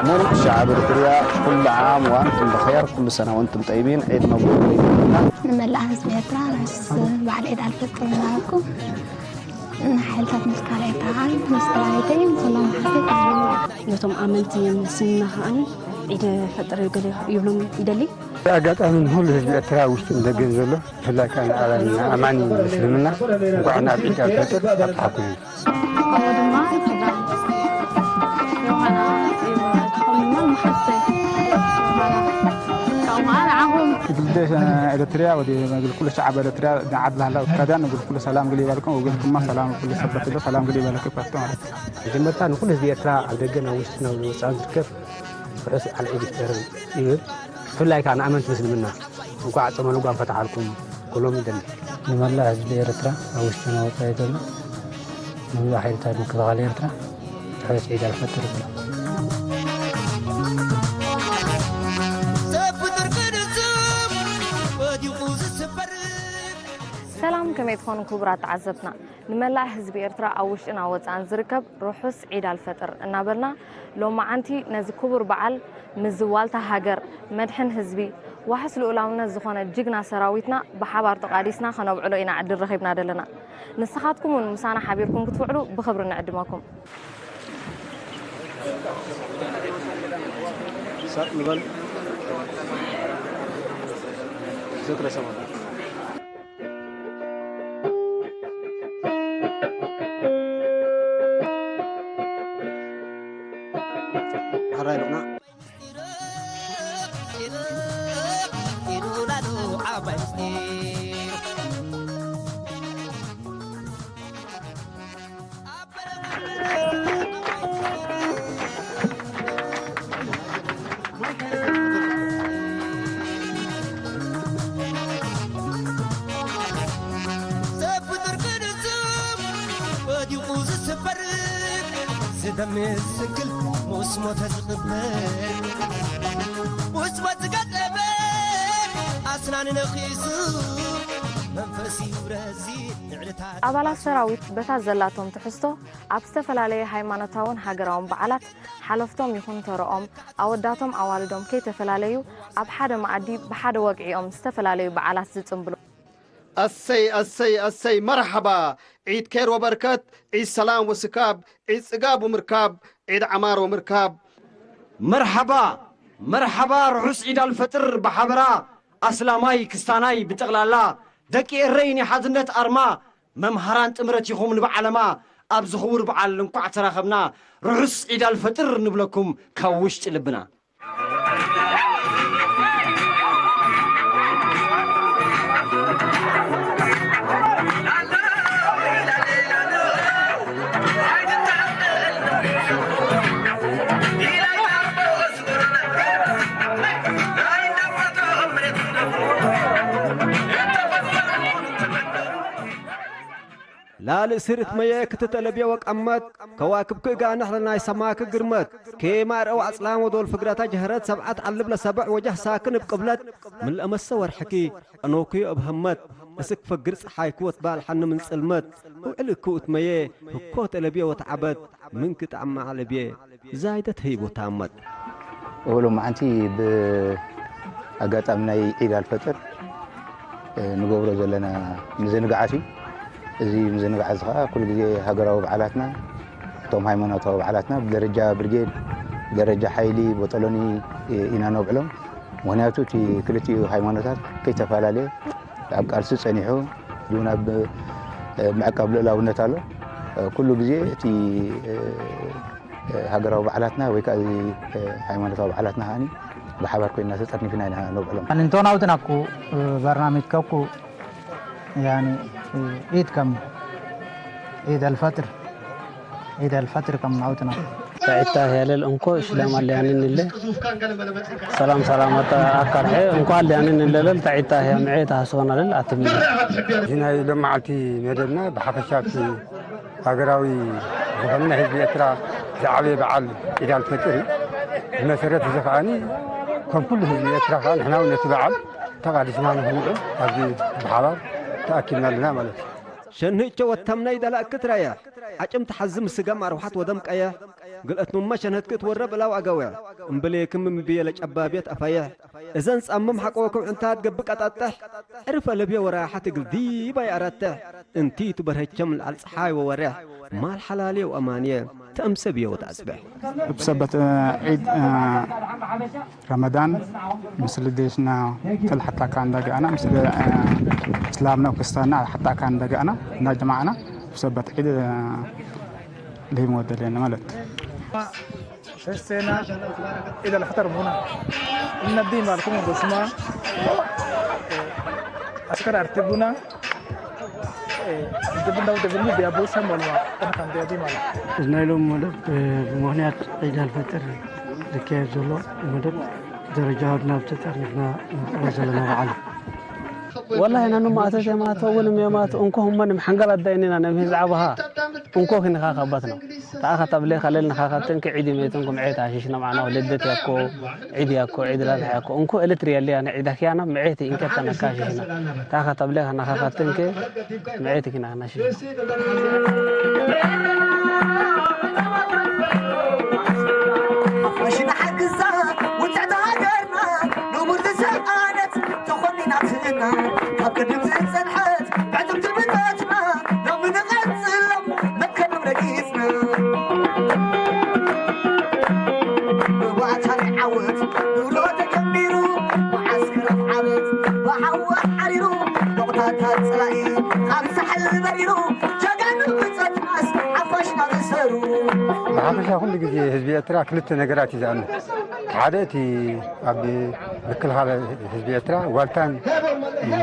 ሙሉእ ሸዓብ ኤርትርያ ኩሉ ዓም ወኣንቱም ብኸይር፣ ኩሉ ሰነ ወኣንቱም ጠይቢን፣ ዒድ መብሩክ ይብለና። ንመላእ ህዝቢ ኤርትራ ርሑስ በዓል ዒድ ኣልፈጥር እናበልኩ፣ ንሓይልታት ምክልኻል ኤርትራ ከኣ፣ ንሰራዊተይ፣ ንኩሎም መሓዝተይ፣ ነቶም ኣመንቲ ምስልምና ከኣ ዒድ ፈጥር ይብሎም ይደሊ። ብኣጋጣሚ ንኹሉ ህዝቢ ኤርትራ ውሽጥን ደገን ዘሎ፣ ብፍላይ ከኣ ንኣማኒ ምስልምና እንኳዕ ናብ ዒድ ኣልፈጥር ኣብጽሓኩም። ከምኡ ድማ ስድራ ዮሃና፣ ተኸሚማ መሓዝተይ ዮሃና፣ ከምኡ ከኣ ንዓኹም። ግልደ ኤርትርያ ወዲ መግል ኩሉ ሸዓብ ኤርትርያ ንዓድ ላህላ ወካዳ ንግል ኩሉ ሰላም ግል ይበልኩም፣ ወግል ኩማ ሰላም ኩሉ ሰበት ሎ ሰላም ግል ይበልኩም። መጀመርታ ንኹሉ ህዝቢ ኤርትራ ኣብ ደገን ኣብ ውሽጥን ኣብ ወጻእን ዝርከብ ርሑስ በዓል ዒድ ኣልፈጥር ይብል። ብፍላይ ከኣ ንኣመንቲ ምስልምና እንኳዕ ጾመ ልጓም ፈትሓልኩም ክብሎም ይደሊ። ንመላእ ህዝቢ ኤርትራ ኣብ ውሽጥን ኣብ ወጻኢ ዘሎ፣ ንመላእ ሓይልታት ምክልኻል ኤርትራ ርሑስ ዒድ ኣልፈጥር ይብሎም። ሰላም፣ ከመይ ትኾኑ ክቡራት ተዓዘብትና? ንመላእ ህዝቢ ኤርትራ ኣብ ውሽጥን ኣብ ወጻእን ዝርከብ ርሑስ ዒድ ኣልፈጥር እናበልና፣ ሎማዓንቲ ነዚ ክቡር በዓል ምስዚ ዋልታ ሃገር፣ መድሕን ህዝቢ፣ ዋሕስ ልኡላውነት ዝኾነ ጅግና ሰራዊትና ብሓባር ተቓዲስና ከነብዕሎ ኢና ዕድል ረኺብና ዘለና። ንስኻትኩም እውን ምሳና ሓቢርኩም ክትውዕሉ ብኽብሪ ንዕድመኩም። ሳቅ ንበል። ዝክረ ሰማዕታት። ሕራይ ሎና። ሰብ ብጥርቂ ንጹም ወዲቑ ዝስበር፣ ዝደምስ ስንክል ምስ ሞተ ዝቕበር፣ ምስ ሞት ዝገጠመ ኣስናን ነኺሱ መንፈስ ይውረዚ ንዕድታት ኣባላት ሰራዊት በታ ዘላቶም ትሕዝቶ ኣብ ዝተፈላለየ ሃይማኖታውን ሃገራውን በዓላት ሓለፍቶም ይኹን ተረኦም፣ ኣወዳቶም ኣዋልዶም ከይተፈላለዩ ኣብ ሓደ መኣዲ ብሓደ ወግዒኦም ዝተፈላለዩ በዓላት ዝጽንብሉ። ኣሰይ፣ ኣሰይ፣ ኣሰይ፣ መርሓባ! ዒድ ኬር ወበርከት፣ ዒድ ሰላም ወስካብ፣ ዒድ ጽጋብ ወምርካብ፣ ዒድ ዓማር ወምርካብ። መርሓባ፣ መርሓባ፣ ርሑስ ዒድ ኣልፈጥር ብሓበራ፣ ኣስላማይ ክስታናይ ብጠቕላላ፣ ደቂ ኤረይ ናይ ሓድነት ኣርማ፣ መምሃራን ጥምረት ኢኹም ንብዓለማ፣ ኣብዚ ክቡር በዓል እንኳዕ ተራኸብና፣ ርሑስ ዒድ ኣልፈጥር ንብለኩም ካብ ውሽጢ ልብና። ላልእ ስር እትመየ ክትተለብየ ወቀመት፣ ከዋክብ ክእጋንሕ ለናይ ሰማክ ግርመት፣ ኬማ ርአው ኣጽላም ወዶል ፍግረታ ጀህረት ሰብዓት ዓልብ ለሰብዕ ወጀህ ሳክን እብ ቅብለት፣ ምን ለአመሰ ወርሕኪ፣ ቀኖኩ እብ ህመት፣ እስክ ፈግር ጸሓይኩ ወትባልሐኒ ምን ጽልመት፣ እውዕል እኩ እትመየ፣ ህኮ ተለብየ ወተዓበት፣ ምንክ ጣዕማ ለብየ። ዛይደት ህይቦ ታመት። ሎማዓንቲ ብኣጋጣሚ ናይ ዒድ ኣልፈጥር፣ እ፣ ንገብሮ ዘለና ምዝንጋዓት እዩ። እዚ ምዝንጋዓት እዚ ኸዓ ኩሉ ግዜ ሃገራዊ በዓላትና፣ እቶም ሃይማኖታዊ በዓላትና ብደረጃ ብርጌድ፣ ብደረጃ ሓይሊ፣ ቦጦሎኒ፣ እ፣ ኢና ነብዕሎም። ምኽንያቱ እቲ ክልቲኡ ሃይማኖታት ከይተፈላለየ ኣብ ቃልሲ ጸኒሑ፣ ድው ናብ፣ እ፣ ምዕቃብ ልኡላውነት ኣሎ። እ፣ ኩሉ ግዜ እቲ፣ እ፣ ሃገራዊ በዓላትና ወይ ከኣ እዚ፣ እ፣ ሃይማኖታዊ በዓላትና ከኣኒ ብሓባር ኮይንና ተጠርኒፍና ኢና ነብዕሎም። እንቶ ናውትናኩ፣ እ፣ በርናሚጅ ከኩ፣ ያኒ፣ እ፣ ዒድ ከም ዒድ ኣልፈጥር፣ ዒድ ኣልፈጥር ከም ናውትና። ተዒታ ህያለል እንኮ ሽላም ኣልያንን እለ። ሰላም ሰላም ኣታ ኣካርሐ እንኳ ኣልያንን እለለል ተዒታ ህያ ምዔ ተሃስወናለል ኣትምነ። እዚ ናይ ሎመዓልቲ መደብና ብሓፈሻ ኣብቲ ሃገራዊ ዝኾነ ናይ ህዝቢ ኤርትራ ዝዓበየ በዓል ዒድ ኣልፈጥር እዩ። ብመሰረት እዚ ከዓኒ ከም ኩሉ ህዝቢ ኤርትራ ከኣ ንሕና እውን ነቲ በዓል ተቓዲስና ንኽንውዕል ኣብዚ ብሓባር ተኣኪብና ኣለና ማለት እዩ። ሸንህቾ ወታም ናይ ዳላእ ክትራያ ዓጭም ተሓዝም ስጋም ኣርውሓት ወደም ቀየሕ ግልአት ምማ ሸንህት ክትወረ ብላው ኣገወ እምብሌክም እምብየ ለጨባብየት ኣፋየሕ እዘን ጻምም ሓቆ ከውዕንታት ገብእ ቀጣጠሕ ዕርፈ ለብየ ወራያ ሓቲ ግልዲባይ ኣረተሕ እንቲ ትበርሀቸም ለዓል ጸሓይ ወወረሕ ማል ሓላልየ ወኣማንየ ተእምሰብየ ወተኣጽበሕ። ብሰበት ዒድ ረመዳን ምስል ዴሽና ተል ሓታ ካን ደጋና ምስል እስላምና ክርስታና ሓታ ካን ደጋና እና ጀማዓና ብሰበት ዒድ ልሂም ወደለና ማለት። Fesena ida la fatar buna. Inna dima alkum gusma. Askar artibuna. Dibna dibni biya busa molma. Kan kan dia dima. እዚ ናይ ሎም መደብ ብምኽንያት ዒድ ኣልፈጥር ዝካየድ ዘሎ መደብ ደረጃ ናብ ተጠርኒፍና ንቕበሎ ዘለና በዓል እዩ። ወላሂ ነኑ ማእተት የማት እውን የማት እንኮ ህመን ምሓንገል ኣዳይኔና ነምህዝ ዓባሃ እንኮ ክንኻ ካባትና ተኣኻ ተብሌ ኸለል ንኻኻትን ክዒድ ሜትን ኩምዔት ኣሽሽና ማዕና ልደት ያኮ ዒድ ያኮ ዒድ ላድሓ ያኮ እንኮ እልት ሪያል ያነ ዒዳ ኪያና ምዔት ኢንከታ ነካሽሽና ተኣኻ ተብሌ ኸናኻኻትን ከ ምዔት ኪና ኸናሽሽና። ሓፋሽ ንሓግዛ ውትዕቲ ሃገርና ንቡር ዝሰኣነት ተኾኒናትና ካብ ቅድም ዝጸንሐት ዕትብቲ ብታትና ሎሚ ንቐጽሎም መከዶም ረጊጽና ብባእታ ናይ ዓወት ኑሮ ተጀሚሩ መዓስከራት ዓወት ብሓዊ ሓሪሩ ዶቕታታት ጸላኢ ካብ ሳሕል በሪሩ ጀጋኑ ብጸትናስ ሓፋሽ ናበሰሩ። ብሓፈሻ ኩሉ ግዜ ህዝቢ ኤርትራ ክልተ ነገራት እዩ ዝኣምን። ሓደ እቲ ኣብ ምክልኻል ህዝቢ ኤርትራ ዋልታን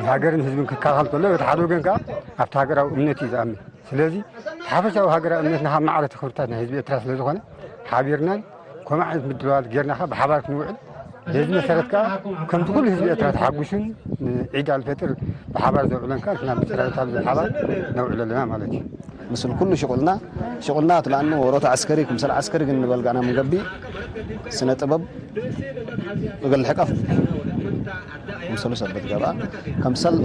ሃገርን ህዝብን ክከላኸል ከሎ፣ እቲ ሓደ ወገን ከኣ ኣብቲ ሃገራዊ እምነት እዩ ዝኣምን። ስለዚ እቲ ሓፈሻዊ ሃገራዊ እምነትና ካብ ማዕረ እቲ ክብርታት ናይ ህዝቢ ኤርትራ ስለ ዝኾነ፣ ሓቢርናን ከምኡ ዓይነት ምድላዋት ጌርና ከኣ ብሓባር ክንውዕል በዚ መሰረት ከኣ ከምቲ ኩሉ ህዝቢ ኤርትራ ተሓጒሱን ንዒድ ኣልፈጥር ብሓባር ዘውዕለን ከኣ ንሕና ብስራዊት ኣብዚ ብሓባር ነውዕል ኣለና ማለት እዩ። ምስል ኩሉ ሽቁልና ሽቁልና ትላኑ ወሮታ ዓስከሪ ክምሰል ዓስከሪ ግን ንበልጋና ምገቢ ስነ ጥበብ እግል ሕቀፍ ክምሰሉ ሰበት ገባ ከምሰል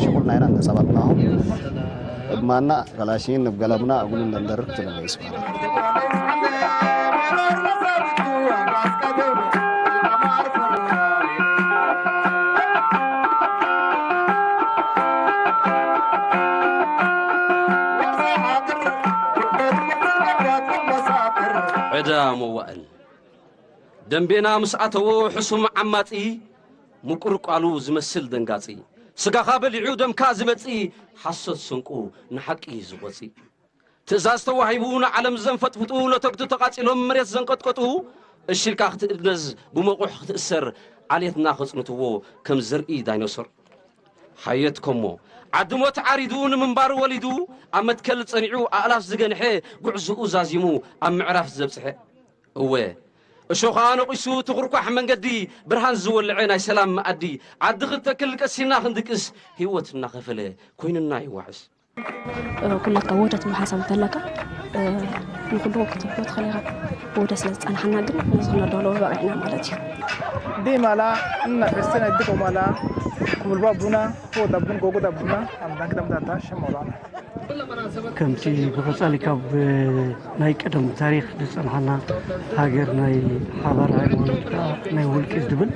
ሽቁልና ኢና እንተጸባጥናሁ እብ ማና ገላሺን እብ ገለብና እግሉ እንደንደርብ ትለመይስ ማለት ዕዳ መዋእል ደምቤና ምስ ኣተዎ ሕሱም ዓማጺ፣ ምቁር ቃሉ ዝመስል ደንጋጺ፣ ስጋኻ በሊዑ ደምካ ዝበጺ፣ ሓሶት ስንቁ ንሓቂ ዝቖጺ። ትእዛዝ ተዋሂቡ ንዓለም ዘንፈጥፍጡ፣ ነተግቱ ተቓጺሎም መሬት ዘንቀጥቀጡ፣ እሺ ኢልካ ክትእነዝ ብመቑሕ ክትእሰር፣ ዓሌትና ከጽንትዎ ከም ዘርኢ ዳይኖሶር። ሓየት ኮሞ ዓዲ ሞት ዓሪዱ ንምንባር ወሊዱ ኣብ መትከል ጸኒዑ ኣእላፍ ዝገንሐ ጉዕዝኡ ዛዚሙ ኣብ ምዕራፍ ዘብጽሐ እወ እሾኻ ነቒሱ ትኹርኳሕ መንገዲ ብርሃን ዝወልዐ ናይ ሰላም መኣዲ ዓዲ ክትተክል ቀሲና ክንድቅስ ህይወት እናኸፈለ ኮይኑና ይዋዕስ። ኩላትካ ውህደት ብሓሳብ እንተለካ ንኩሉ ክትብሎ ትኽእል ኢኻ። ውህደት ስለ ዝጸናሕና ግን ነዚ ክነዳለዎ በቒዕና ማለት እዩ። Di mala inna festena diko mala kumulba buna ko da bun gogo da buna am dank dam da ta shemolana. ከምቲ ብቐጻሊ ካብ ናይ ቀደም ታሪኽ ዝጸንሓና ሃገር ናይ ሓባር ሃይማኖት ከኣ ናይ ውልቂ ዝብል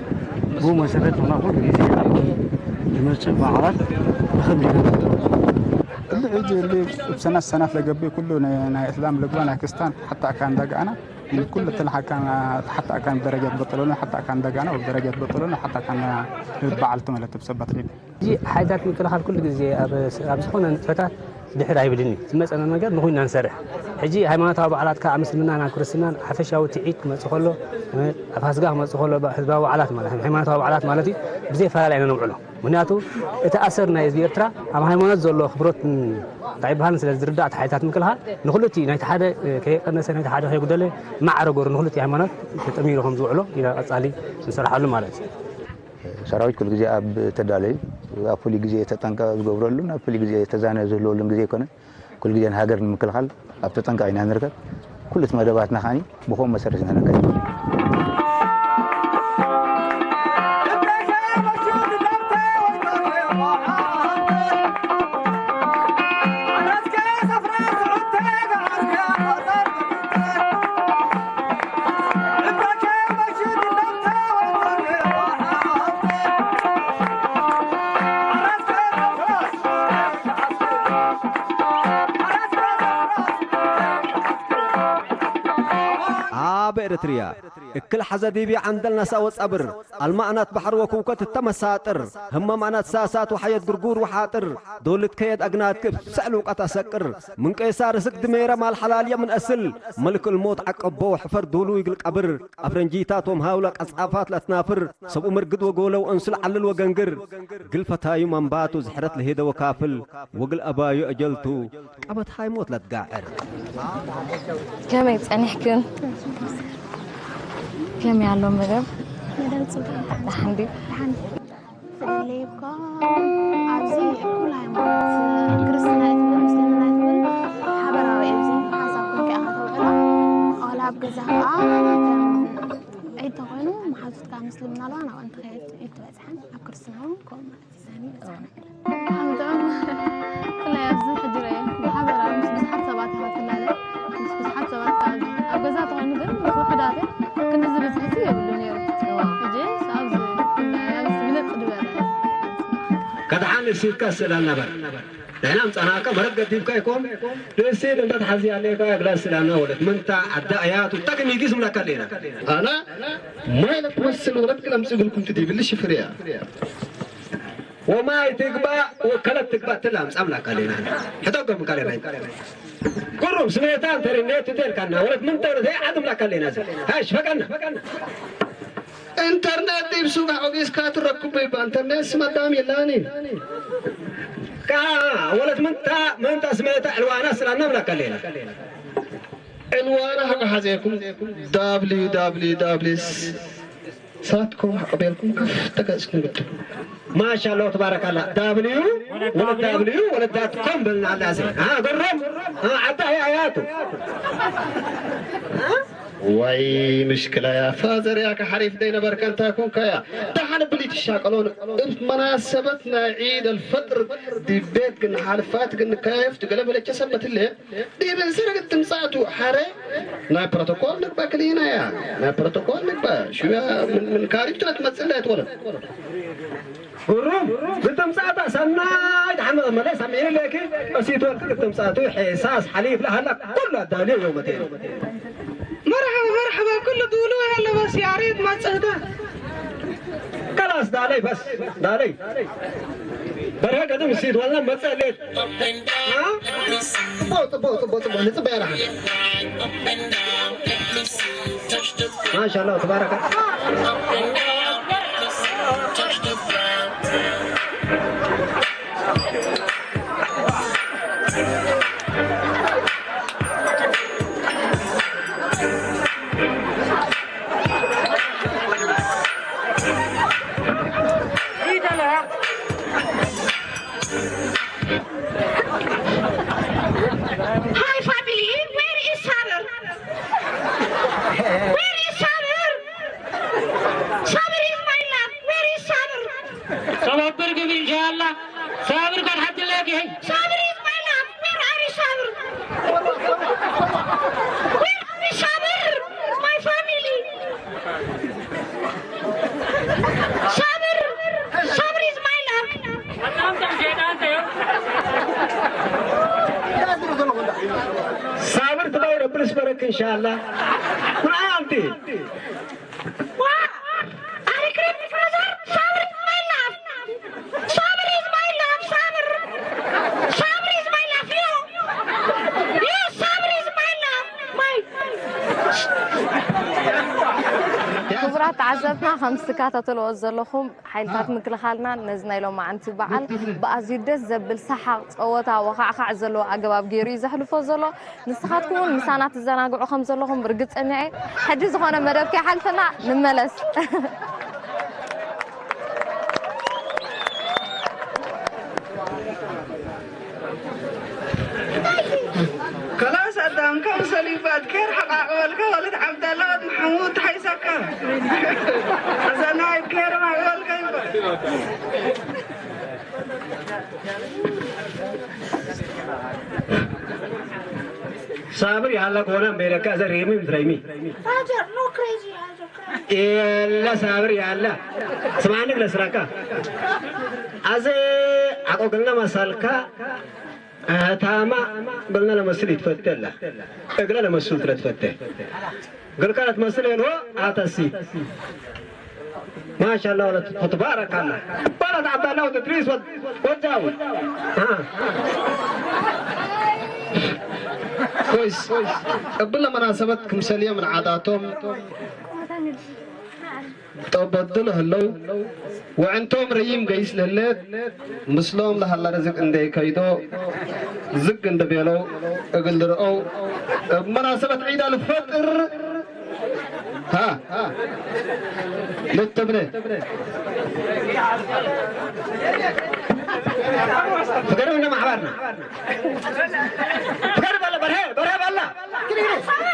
ብኡ መሰረት ንሕና ኩሉ ግዜ ኣብቲ ዝመጽእ በዓላት ብኸምዚ ኢና ንፍጠር። اللي يجي اللي بسنة سنة لقبي كله ناي إسلام لقبا ناي كستان حتى كان دقعنا من كل تلحق كان حتى كان بدرجة بطلونا حتى كان دقعنا وبدرجة بطلونا حتى كان بعلت ملت بسبت عيد. ሕጂ ሓይልታት ምክልኻል ኩሉ ግዜ ኣብ ዝኾነ ንጥፈታት ድሕር ኣይብልን እዩ። ዝመፀና ነገር ንኹይና ንሰርሕ። ሕጂ ሃይማኖታዊ በዓላት ካብ ምስልምናን ኣብ ክርስትናን ሓፈሻዊ ትዒት ክመፅእ ከሎ፣ ኣብ ፋስጋ ክመፅእ ከሎ፣ ህዝባዊ በዓላት ማለት ሃይማኖታዊ በዓላት ማለት እዩ። ብዘይ ፈላላይ ኢና ነብዕሎ። ምክንያቱ እቲ ኣሰር ናይ ህዝቢ ኤርትራ ኣብ ሃይማኖት ዘሎ ክብሮት እንታይ ይበሃል ስለ ዝርዳእ እቲ ሓይልታት ምክልኻል ንክልቲኡ ናይቲ ሓደ ከየቀነሰ ናይቲ ሓደ ከየጉደለ ማዕረ ገሩ ንክልቲኡ ሃይማኖት ተጠሚሩ ከም ዝውዕሎ ኢና ቀፃሊ ንሰርሓሉ ማለት እዩ። ሰራዊት ኩሉ ግዜ ኣብ ተዳለዩ ኣብ ፍሉይ ግዜ ተጠንቀቕ ዝገብረሉን ኣብ ፍሉይ ግዜ ተዛነ ዝህልወሉን ግዜ ኣይኮነን። ኩሉ ግዜ ንሃገር ንምክልኻል ኣብ ተጠንቀቕ ኢና ንርከብ። ኩሉ እቲ መደባትና ከዓኒ ብኸምኡ መሰረት ኢና ነካይድ። ኤርትርያ። እክል ሐዘ ዲቢ ዓንደል ነሳ ወጸብር፣ ኣልማ ኣናት ባሕር ወክውከት እተመሳጥር፣ ህመም ኣናት ሳሳት ወሐየት ጉርጉር ወሓጥር፣ ዶልት ከየት ኣግናት ክብ ሰዕል ውቀት ኣሰቅር፣ ምን ቄሳር እስክ ድሜረ ማል ሐላልየ ምን እስል፣ መልክ እልሞት ዓቀቦ ወሕፈር ዱሉ ይግል ቀብር፣ ኣፍረንጂታት ወምሃውላ ቀጻፋት ለትናፍር፣ ሰብኡ መርግድ ወጎለው እንስል ዓልል ወገንግር፣ ግል ፈታዩ መንባቱ ዝሕረት ለሄደ ወካፍል፣ ወግል ኣባዩ ኣጀልቱ፣ ቀበት ሃይሞት ለትጋዕር። ከመይ ጸኒሕክን? ከመይ ኣሎ መደብ? መደብ ጽቡቕ። ደሓን ድዩ? ደሓን። ስለለይብኮ ኣብዚ እኩል ሃይማኖት ክርስትና ይትብል ምስልምና ይትብል ሓበራዊ ኣብዚ ሓሳብ ኮንካ ኢኻ ተውዕሎ። ዋላ ኣብ ገዛ ከዓ ከም ዒድ ተኾይኑ መሓዙትካ ምስልምና ኣለዋ ናብኡ እንትኸየድ ዒድ ትበጽሐን ኣብ ክርስትና እውን ከምኡ ማለት እዩ። ሰኒ በጻሕና። ከምቶም ብፍላይ ኣብዚ ሕጂ ርኣየ ብሓበራ ምስ ብዙሓት ሰባት ኢኻ ትላለ። ምስ ብዙሓት ሰባት ኣብ ኣብ ገዛ ተኾይኑ ግን ምስ ውሑዳት እዮም። ክንዲ ዝብዝሕሲ የብሉን ነይሩ። እዋ። ሕጂ ኣብዚ ብፍላይ ኣብዚ ብለጥ ዝበለ። ከድሓን እሲትካ ስእላ ነበር። ንሕና ምጻናካ መረት ገዲፍካ ይኮን? ንእሲት እንተ ትሓዝያ ኣለካ ግላስ ስእላና ወለት ምንታ ዓዳ እያቱ ተግሚጊ ዝብለካ ኣለና። ኣና ማይ ለትመስል ወረት ክለምጽእ ግልኩም ትዲብል ሽፍርያ። ወማይ ትግባእ ወከለት ትግባእ ትላም ጻምላካ ኣለና። ሕቶ ገም ካለ ናይ። ጉሩም ስሜታ እንተርኔት ትተልካና ወለት ምን ተወለ ዓድም ላካ ኣለና። ሃሽ ፈቀና። ኢንተርኔት ዲብ ሱቅ ዖጊስካ ትረክቦ ይባ ኢንተርኔት ስመዳም የላኒ። ካ ወለት ምንታ ምንታ ስሜታ ዕልዋና ስላና ምላካ ኣለና። ዕልዋና ሓቆ ሓዜኩም ዳብሊው ዳብሊው ዳብሊው ሳትኩም ሓቆ ቤልኩም ከፍ ተገጽኩም ግድም። ማሻአላህ ተባረካላ። ዳብሊው ወለ ዳብሊው ወለ ዳት ኮም በልና ኣላዘ። አ ገሮም አ ዓዳ ያያቱ። ዋይ ምሽክላ ያ ፋዘር ያ ከሓሪፍ ደይ ነበር ከንታ ኩንካ ያ። ደሓን ብሊት ሻቀሎን እብ መናሰበት ናይ ዒድ ኣልፈጥር ዲቤት ግን ሓልፋት ግን ከየፍት ገለ በለቸ ሰበት ለ ዲብን ስርግ ትምጻቱ ሓረ ናይ ፕሮቶኮል ንግባ ክሊና ያ ናይ ፕሮቶኮል ንግባ ሽያ ምን ምን ካሪቱ ለትመጽእ ላ ይትወለ ጉሩም ብትምጻታ ሰናይ ደሓን መለስ ኣሚዒ ለኪ እሲት ወልክ ክትምጻቱ ሒሳስ ሓሊፍ ለሃላ ኩሉ ኣዳልዮ ዮመቴ መርሓባ መርሓባ ኩሉ ድውሉ ያለ በስ ያሬት ማጸህታ ከላስ ዳለይ በስ ዳለይ በርሀ ቀደም እሲት ዋላ መጸሌት ጽቡቅ ጽቡቅ ጽቡቅ ጽቡቅ ንጽበያ ረሓ ማሻላ ተባረከ Hi family, where is Saber? Where is Saber? Saber is my love. Where is Saber? Saber is my love. Where are you, Saber? Where are you, Saber? My family. Saber, Saber is my love. ሳብር ትባይ ረብል ስበረክ ኢንሻአላ። ምን ኣንቲ? Wow! I regret, brother. Saber is my love. Saber is my love. Saber. Saber is my love. You. You, Saber is my love. My. ክቡራት ተዓዘብትና ከም ትከታተልዎ ዘለኹም ሓይልታት ምክልኻልና ነዚ ናይ ሎማዓንቲ በዓል ብኣዝዩ ደስ ዘብል ሰሓቕ ጸወታ ወኻዕኻዕ ዘለዎ ኣገባብ ገይሩ እዩ ዘሕልፎ ዘሎ። ንስኻትኩም እውን ምሳና ትዘናግዑ ከም ዘለኹም ርግጸኛ እየ። ሕጂ ዝኾነ መደብ ከይሓልፈና ንመለስ። ከላስ ኣዳም ከም ሰሊባት ኬር ሓቃቅ በልካ ወልድ ዓብዳላ ወድ መሓሙድ ተሓይሰካ ኣዘናይ ኬር ማቅ በልካ ይባል ሳብር ያለ ከሆነ ቤለካ ዘ ሬሚ ምትረሚ Roger, no crazy, Roger, crazy. የለ ሳብር ያለ ስማንግ ለስራካ ኣዘ ዓቆ ገልነ መሳልካ ኣታማ ገልነ ለመስል ይትፈተላ እግረ ለመስል ትረትፈተ ግርካት መስል የልዎ ኣተሲ ማሻላ ወለት ተባረካላ ባላት ዓባላ ወደ ድሪስ ወጃው ኮይስ ቅብለ መናሰበት ክምሰልየ ምን ዓዳቶም ጠበድል ህለው ወዕንቶም ረይም ገይስ ለለት ምስሎም ለሃላ ርዝቅ እንደ ከይዶ ዝግ እንደ ቤለው እግል ርአው መናሰበት ዒድ ኣልፈጥር ها للتبني فقروا لنا مع بعضنا فقروا بالله برهي برهي بالله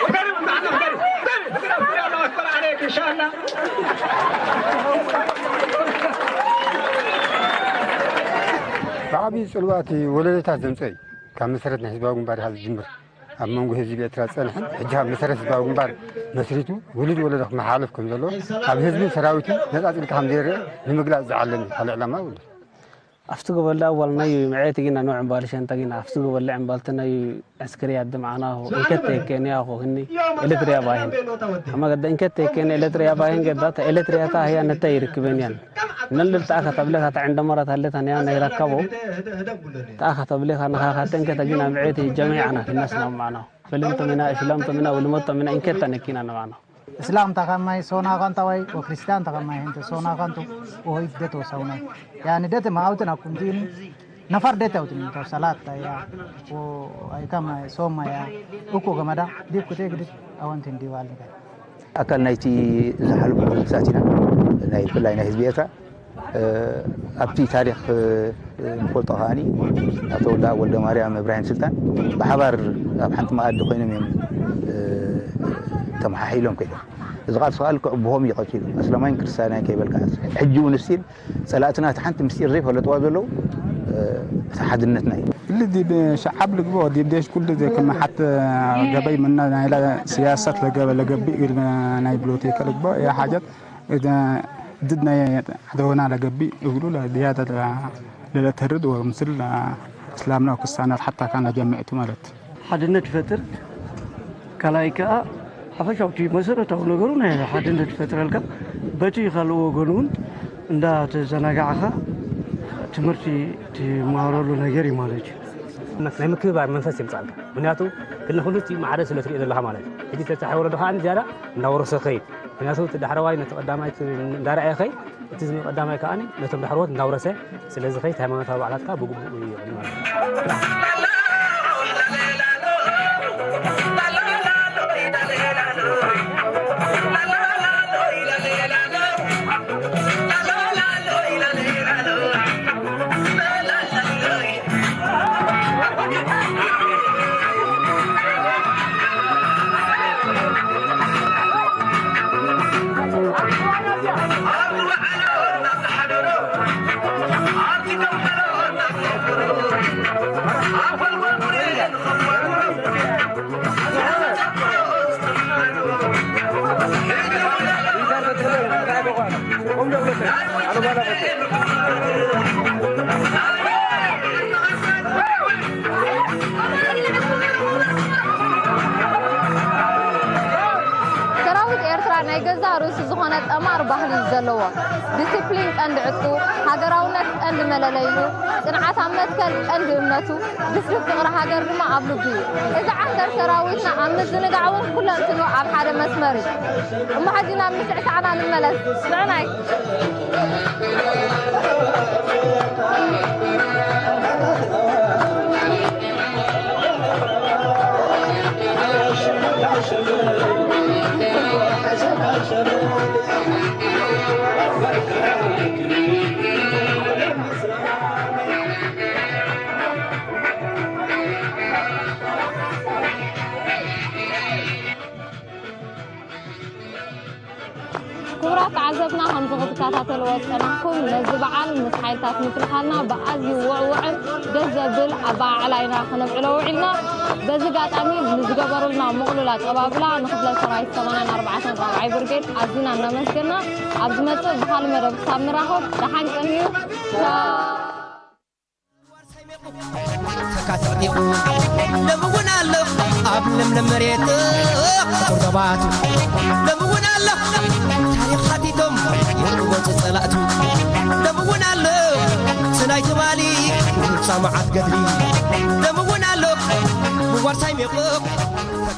فقروا معنا فقروا فقروا فقروا الله اكبر عليك ان شاء الله ብዓብዪ ጽልዋት ወለዶታት ዘምጽኦ እዩ ካብ መሰረት ናይ ህዝባዊ ግንባር ኢኻ ዝጅምር ኣብ መንጎ ህዝቢ ኤርትራ ዝጸንሐን ሕጂ ኣብ መሰረት ህዝባዊ ግንባር መስሪቱ ውሉድ ወለዶ ክመሓላለፍ ከም ዘለዎ ኣብ ህዝብን ሰራዊትን ነጻጽልካ ከም ዘይርአ ንምግላጽ ዝዓለም እዩ ካልእ ዕላማ የብሉን። ኣብቲ ገበላ ዋልናዩ ምዕቲ ጊና ንውዕ እምባል ሸንተ ጊና ኣብቲ ገበላ ዕምባልትናዩ ዕስክርያ ድምዓናኹ እንከት ተየከንያኹ ህኒ ኤለትርያ ባይን ኣማ ገዳ እንከት ተየከን ኤለትርያ ባይን ገዳ ተ ኤለትርያ ታ ህያ ነታ ይርክበን ያን ነልል ተኣኸ ተብለካ ተዕንደ መራት ሃለታ ንያ ናይ ረከቦ ተኣኸ ተብለካ ንኻኻተ እንከተ ጊና ምዕቲ ጀሚዓና ክነስና ማዕና ፈለምቶም ኢና እስላምቶም ኢና ውልመቶም ኢና እንከት ተነኪና ንባና እስላም ተኸማይ ሶና ኸንታዋይ ወክርስቲያን ተኸማይ ህንተ ሶና ኸንቱ ወሆይ ደት ወሰውናይ ያኒ ደት ማውትን ኣኩምቲን ነፋር ደት ኣውትን ተው ሰላት ያ ኣይካማ ሶማ ያ እኮ ገመዳ ዲብ ኩቴ ግድት ኣወንትን ዲዋል ንገር ኣካል ናይቲ ዝሓለፉ መንግስታት ኢና ናይ ብፍላይ ናይ ህዝቢ ኤርትራ ኣብቲ ታሪክ ንፈልጦ ከዓኒ ኣቶ ወልደኣብ ወልደማርያም እብራሂም ስልጣን ብሓባር ኣብ ሓንቲ መኣዲ ኮይኖም እዮም ተመሓሒሎም ከይዶም። እዚ ቃልሲ ከዓ ልክዕ ብሆም እዩ ቀፂሉ። ኣስላማይን ክርስትያናይን ከይበልካ ሕጂ እውን ስቲል ፀላእትና እቲ ሓንቲ ምስጢር ዘይፈለጥዋ ዘለዉ እቲ ሓድነትና እዩ። ክሊ ዲብ ሸዓብ ልግቦ ዲብ ዴሽ ኩሉ ዘክመ ሓት ገበይ ምና ናይላ ስያሰት ለገበ ለገቢ ናይ ብሎቴከ ልግቦ የሓጀት ድድ ናይ ዓደወና ለገቢ እግሉ ለድያደ ለለተርድ ወምስል እስላምና ወክስታና ሓታ ካን ለጀምዕቱ ማለት ሓድነት ይፈጥር። ካልኣይ ከኣ ሓፈሻውቲ መሰረታዊ ነገሩ ናይ ሓድነት ይፈጥረልካ። በቲ ካልእ ወገን እውን እንዳተዘናጋዕኻ ትምህርቲ ትመሃረሉ ነገር እዩ ማለት እዩ። ናይ ምክብባር መንፈስ የምጻልካ። ምክንያቱ ክነ ኩሉ እቲ ማዕረ ስለ ትሪኦ ዘለኻ ማለት እዩ። ሕጂ ተታሒ ወለዶ ከዓ ዝያዳ እንዳወረሰ ከይድ። ምክንያቱ እቲ ዳሕረዋይ ነቲ ቀዳማይ እንዳረኣየ ከይድ እቲ ዝመ ቀዳማይ ከዓኒ ነቶም ዳሕረዎት እንዳውረሰ ስለዚ ከይድ ሃይማኖታዊ በዓላትካ ብግቡእ ይዕልመሉ። ሰራዊት ኤርትራ ናይ ገዛእ ርእሱ ዝኾነ ጠማር ባህሊ እዩ ዘለዎ። ዲሲፕሊን ቀንዲ ዕጥቁ፣ ሃገራውነት ቀንዲ መለለይኡ፣ ጽንዓት ኣብ መትከል ቀንዲ እምነቱ፣ ብስሪ ፍቕሪ ሃገር ድማ ኣብ ልቡ እዩ። እዚ ዓንተር ሰራዊትና ኣብ ምዝንጋዕ እውን ኩለንትኑ ኣብ ሓደ መስመር እዩ። እሞ ሕጂ ናብ ምስዕሳዕና ንመለስ። ንዕናይ። ክቡራት ተዓዘብትና፣ ከምዚ ክትከታተልዎ ዝጸናሕኩም፣ ነዚ በዓል ምስ ሓይልታት ምክልኻልና ብኣዝዩ ውዕውዕን ደስ ዘብል ኣበዓዕላ ኢና ከነብዕሎ ውዒልና። በዚ ኣጋጣሚ ንዝገበሩልና ምቕሉል ኣቀባብላ ንክፍለ ሰራዊት ሰማንያን ኣርባዕተን ራብዓይ ብርጌድ ኣዚና እናመስገና፣ ኣብ ዝመጽእ ብኻልእ መደብ ክሳብ ንራኸብ ደሓን ቀንዩ። ቻው። ኣሎ ኣብ ለምለም መሬት ጥቁር ገባቱ ደምውን ኣሎ ታሪኽ ሓቲቶም የርጎ ጸላእቱ ደምውን ኣሎ ስናይ ትማሊ ውጻ መዓት ገድሊ ደምውን ኣሎ ምዋርሳይ ሜቆ